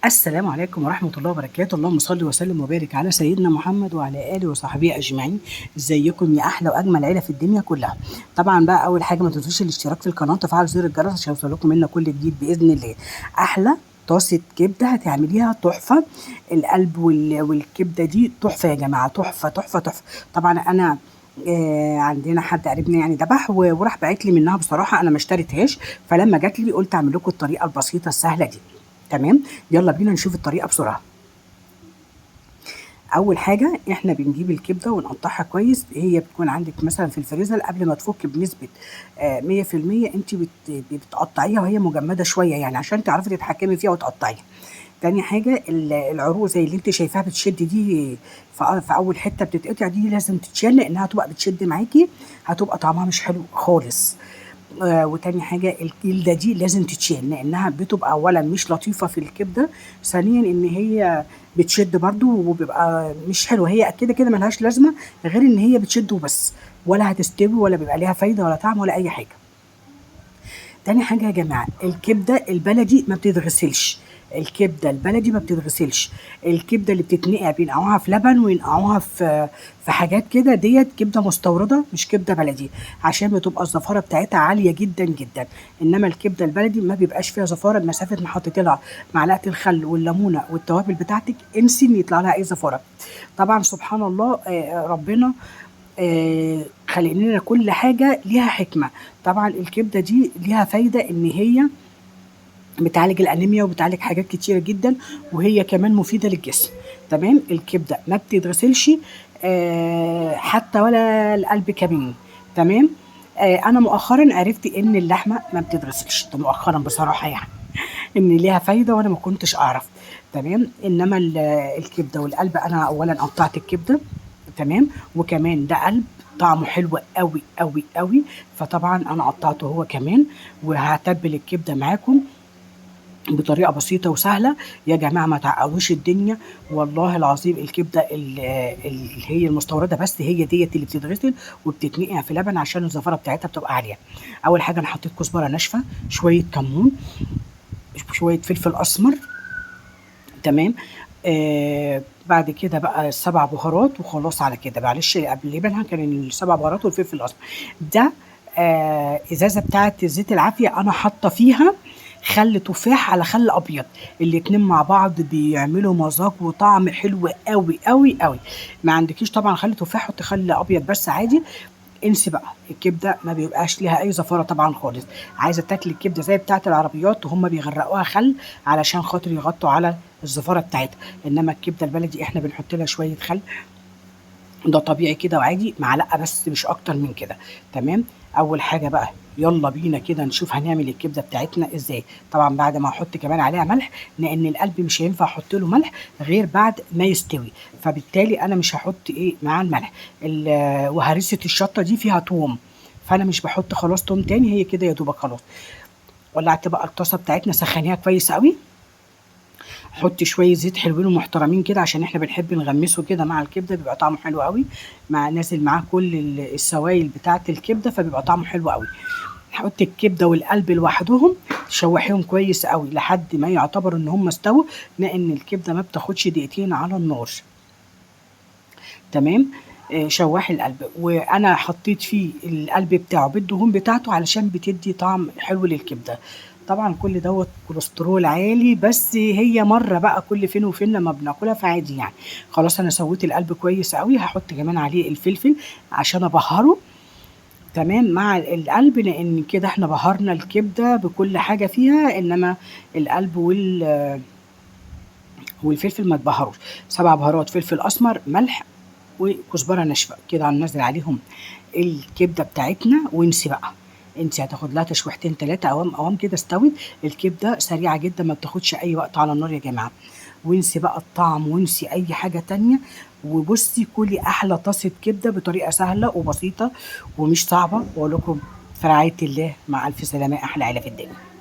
السلام عليكم ورحمة الله وبركاته. اللهم صل وسلم وبارك على سيدنا محمد وعلى آله وصحبه أجمعين. ازيكم يا أحلى وأجمل عيلة في الدنيا كلها. طبعا بقى أول حاجة ما تنسوش الاشتراك في القناة وتفعل زر الجرس عشان يوصلكم منا كل جديد بإذن الله. أحلى طاسة كبدة هتعمليها تحفة، القلب والكبدة دي تحفة يا جماعة، تحفة تحفة تحفة. طبعا أنا عندنا حد قريبنا يعني ذبح وراح باعت لي منها، بصراحة أنا ما اشتريتهاش، فلما جات لي قلت أعمل لكم الطريقة البسيطة السهلة دي. تمام، يلا بينا نشوف الطريقة بسرعة. أول حاجة إحنا بنجيب الكبدة ونقطعها كويس، هي بتكون عندك مثلا في الفريزر قبل ما تفك بنسبة 100%، أنت بتقطعيها وهي مجمدة شوية يعني عشان تعرفي تتحكمي فيها وتقطعيها. تاني حاجة العروق زي اللي انت شايفاها بتشد دي في أول حتة بتتقطع دي لازم تتشال، لأنها هتبقى بتشد معاكي، هتبقى طعمها مش حلو خالص. وتاني حاجة الجلدة دي لازم تتشال، لأنها بتبقى أولا مش لطيفة في الكبدة، ثانيا إن هي بتشد برضو وبيبقى مش حلوة، هي كده كده ملهاش لازمة غير إن هي بتشد وبس، ولا هتستوي ولا بيبقى ليها فايدة ولا طعم ولا أي حاجة. تاني حاجة يا جماعة الكبدة البلدي ما بتتغسلش، الكبدة البلدي ما بتتغسلش، الكبدة اللي بتتنقع بينقعوها في لبن وينقعوها في حاجات كده، ديت كبدة مستوردة مش كبدة بلدي، عشان بتبقى الزفارة بتاعتها عالية جدا جدا. إنما الكبدة البلدي ما بيبقاش فيها زفارة، مسافة ما حطيت لها معلقة الخل والليمونة والتوابل بتاعتك انسي إن يطلع لها أي زفارة. طبعا سبحان الله، ربنا خلق لنا كل حاجة ليها حكمة. طبعا الكبدة دي ليها فايدة إن هي بتعالج الأنيميا وبتعالج حاجات كتيرة جدا، وهي كمان مفيدة للجسم. تمام، الكبدة ما بتتغسلش، حتى ولا القلب كمان. تمام، أنا مؤخرا عرفت إن اللحمة ما بتتغسلش، ده مؤخرا بصراحة يعني إن ليها فايدة وأنا ما كنتش أعرف. تمام، إنما الكبدة والقلب أنا أولا قطعت الكبدة، تمام، وكمان ده قلب طعمه حلو قوي قوي قوي، فطبعا أنا قطعته هو كمان، وهتبل الكبدة معاكم بطريقة بسيطة وسهلة يا جماعة، ما تعقدوش الدنيا والله العظيم. الكبدة اللي هي المستوردة بس هي ديت اللي بتتغسل وبتتنقع في لبن عشان الزفارة بتاعتها بتبقى عالية. أول حاجة أنا حطيت كزبرة ناشفة، شوية كمون، شوية فلفل أسمر، تمام، بعد كده بقى السبع بهارات وخلاص على كده. معلش قبل منها كان السبع بهارات والفلفل الأسمر. ده إزازة بتاعت زيت العافية أنا حاطة فيها خل تفاح على خل أبيض، الاتنين مع بعض بيعملوا مذاق وطعم حلو قوي قوي قوي. ما عندكيش طبعا خل تفاح حطي خل أبيض بس عادي. انسي بقى الكبدة ما بيبقاش ليها أي زفارة طبعا خالص. عايزة تاكلي الكبدة زي بتاعت العربيات وهم بيغرقوها خل علشان خاطر يغطوا على الزفارة بتاعتها، إنما الكبدة البلدي إحنا بنحط لها شوية خل، ده طبيعي كده وعادي، معلقة بس مش أكتر من كده. تمام، أول حاجة بقى يلا بينا كده نشوف هنعمل الكبدة بتاعتنا إزاي. طبعا بعد ما أحط كمان عليها ملح، لأن القلب مش هينفع أحط له ملح غير بعد ما يستوي، فبالتالي أنا مش هحط إيه مع الملح. وهرسة الشطة دي فيها توم، فأنا مش بحط خلاص توم تاني، هي كده يا دوبك خلاص. ولعت بقى الطاسة بتاعتنا، سخنيها كويس قوي، حطي شوية زيت حلوين ومحترمين كده عشان احنا بنحب نغمسه كده مع الكبدة، بيبقى طعمه حلو قوي، مع نازل معاه كل السوائل بتاعة الكبدة، فبيبقى طعمه حلو قوي. حطي الكبدة والقلب لوحدهم، تشوحيهم كويس قوي لحد ما يعتبر ان هم استووا، لان الكبدة ما بتاخدش دقيقتين على النار. تمام، شوحي القلب، وانا حطيت فيه القلب بتاعه بالدهون بتاعته علشان بتدي طعم حلو للكبدة. طبعا كل دوت كوليسترول عالي، بس هي مرة بقى كل فين وفين لما بناكلها فعادي يعني. خلاص انا سويت القلب كويس قوي، هحط كمان عليه الفلفل عشان ابهره. تمام، مع القلب، لان كده احنا بهرنا الكبدة بكل حاجة فيها، انما القلب والفلفل ما تبهروش. 7 بهارات، فلفل اسمر، ملح، وكزبرة ناشفة كده. هننزل عليهم الكبدة بتاعتنا، وانسي بقى، انسي هتاخد لها تشويحتين 3 اوام اوام كده. استوت الكبدة سريعة جدا، ما بتاخدش اي وقت على النار يا جماعة. وانسي بقى الطعم وانسي اي حاجة تانية، وبصي كلي احلى طاسة كبدة بطريقة سهلة وبسيطة ومش صعبة. واقول لكم في رعاية الله، مع الف سلامة، احلى عيلة في الدنيا.